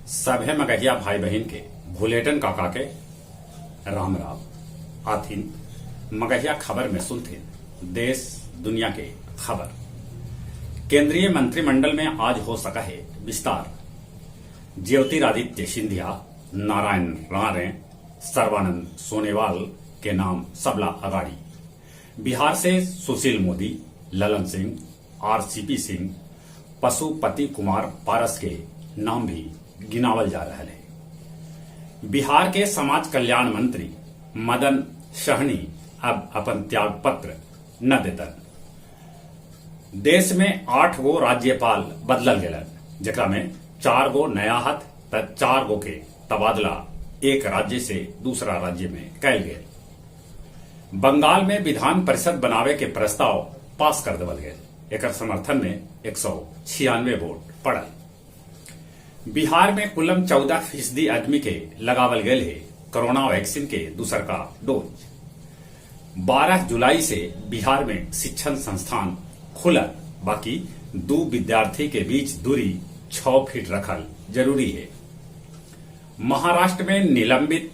सभे मगहिया भाई बहिन के भुलेटन काका के राम राम। आथिन मगहिया खबर में सुनथिन देश दुनिया के खबर। केंद्रीय मंत्रिमंडल में आज हो सका है विस्तार। ज्योतिरादित्य सिंधिया, नारायण राणे, सर्बानंद सोनोवाल के नाम सबला अगाड़ी। बिहार से सुशील मोदी, ललन सिंह, आरसीपी सिंह, पशुपति कुमार पारस के नाम भी गिनावल जा रहा है। बिहार के समाज कल्याण मंत्री मदन सहनी अब अपन त्याग पत्र न देतन। देश में 8 गो राज्यपाल बदलल गेलन, जेकरा में 4 गो नया हथ त 4 गो के तबादला एक राज्य से दूसरा राज्य में कैल गेल। बंगाल में विधान परिषद बनावे के प्रस्ताव पास कर देवल गेल। एकर समर्थन में 196 वोट पड़ल। बिहार में कुलम 14% आदमी के लगावल गेल है कोरोना वैक्सीन के दूसर का डोज। 12 जुलाई से बिहार में शिक्षण संस्थान खुलल, बाकी 2 विद्यार्थी के बीच दूरी 6 फीट रखल जरूरी है। महाराष्ट्र में निलंबित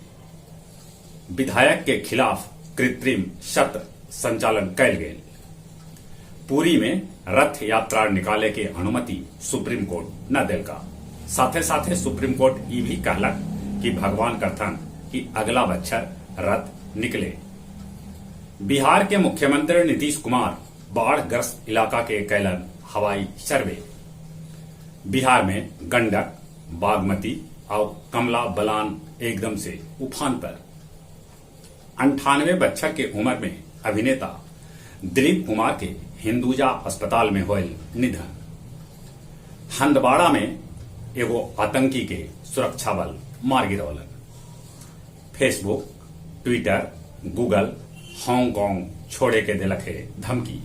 विधायक के खिलाफ कृत्रिम सत्र संचालन कैल गेल। पुरी में रथ यात्रा निकाले के अनुमति सुप्रीम कोर्ट न देलका। साथे साथे सुप्रीम कोर्ट ई भी कहलक कि भगवान करथन कि अगला बच्छर रथ निकले। बिहार के मुख्यमंत्री नीतीश कुमार बाढ़ग्रस्त इलाका के कैलन हवाई सर्वे। बिहार में गंडक, बागमती और कमला बलान एकदम से उफान पर। 98 बच्छर के उम्र में अभिनेता दिलीप कुमार के हिंदुजा अस्पताल में होयल निधन। हंदवाड़ा में एगो आतंकी के सुरक्षा बल मार गिरौलन। फेसबुक, ट्विटर, गूगल हांगकांग छोड़े के दिलक है धमकी।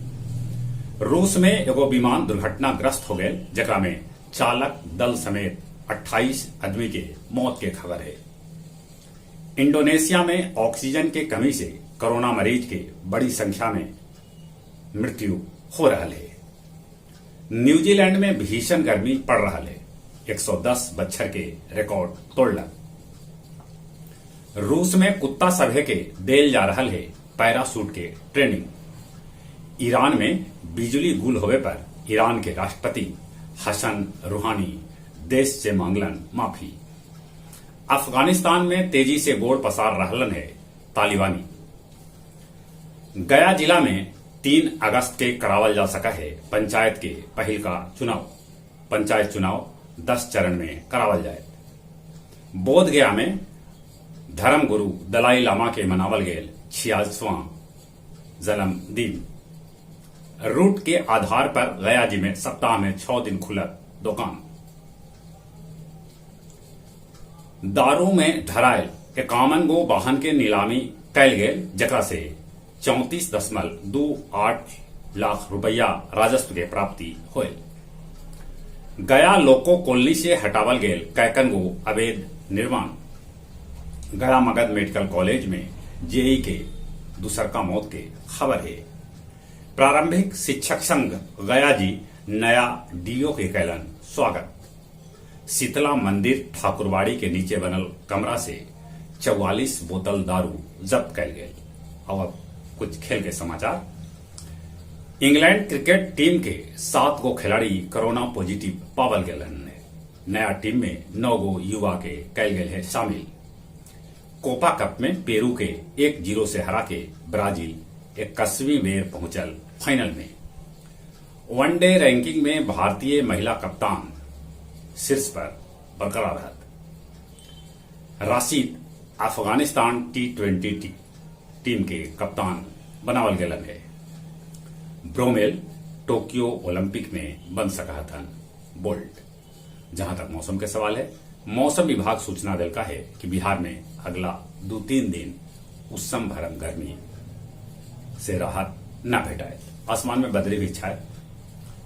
रूस में एगो विमान दुर्घटनाग्रस्त हो गए, जकरा में चालक दल समेत 28 आदमी के मौत के खबर है। इंडोनेशिया में ऑक्सीजन के कमी से कोरोना मरीज के बड़ी संख्या में मृत्यु हो रहा है। न्यूजीलैंड में भीषण गर्मी पड़ रहा है, 110 बच्छर के रिकॉर्ड तोड़लक। रूस में कुत्ता सभे के देल जा रहा है पैरासूट के ट्रेनिंग। ईरान में बिजली गुल होवे पर ईरान के राष्ट्रपति हसन रूहानी देश से मांगलन माफी। अफगानिस्तान में तेजी से गोड़ पसार रहलन है तालिबानी। गया जिला में 3 अगस्त के करावल जा सका है पंचायत के पहल का चुनाव। पंचायत चुनाव 10 चरण में करावल जाए। बोध गया में धर्म गुरु दलाई लामा के मनावल गेल 46वां जन्मदिन। रूट के आधार पर गया जी में सप्ताह में 6 दिन खुलत दुकान। दारू में धरायल 51 गो वाहन के नीलामी कैल गेल, जकरा से 34.28 लाख रुपया राजस्व के प्राप्ति होयल। गया लोको कॉलोनी से हटावल गेल कैकन गो अवैध निर्माण। गया मगध मेडिकल कॉलेज में जेई के दूसरका मौत के खबर है। प्रारंभिक शिक्षक संघ गया जी नया do के कैलन स्वागत। शीतला मंदिर ठाकुरबाड़ी के नीचे बनल कमरा से 44 बोतल दारू जब्त कैल गेल। और अब कुछ खेल के समाचार। इंग्लैंड क्रिकेट टीम के 7 गो खिलाड़ी कोरोना पॉजिटिव पावल गेल हन। नया टीम में 9 गो युवा के कैल गेल है शामिल। कोपा कप में पेरू के 1-0 से हरा के ब्राजील 21वीं बेर पहुंचल फाइनल में। वनडे रैंकिंग में भारतीय महिला कप्तान शीर्ष पर बरकरार रहत। राशिद अफगानिस्तान T20 team के कप्तान बनावल गेलन है। ब्रोमेल टोक्यो ओलंपिक में बन सका थन बोल्ट। जहां तक मौसम के सवाल है, मौसम विभाग सूचना दिलका है कि बिहार में अगला 2-3 दिन उस्सम भरम गर्मी से राहत न भेटाए। आसमान में बदली भी छाए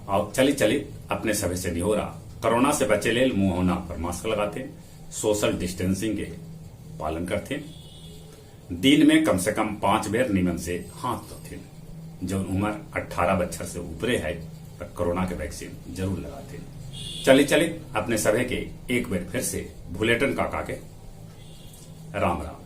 और चली चली अपने सभी से निहोरा, कोरोना से बचे लेल मुंह और नाक पर मास्क लगाते, सोशल डिस्टेंसिंग के पालन करते, दिन में कम से कम 5 बेर नीमन से हाथ धोते। जो उम्र 18 बच्छर से ऊपरे है तो कोरोना के वैक्सीन जरूर लगाते। चली चली अपने सभे के एक बार फिर से भुलेटन काका के राम राम।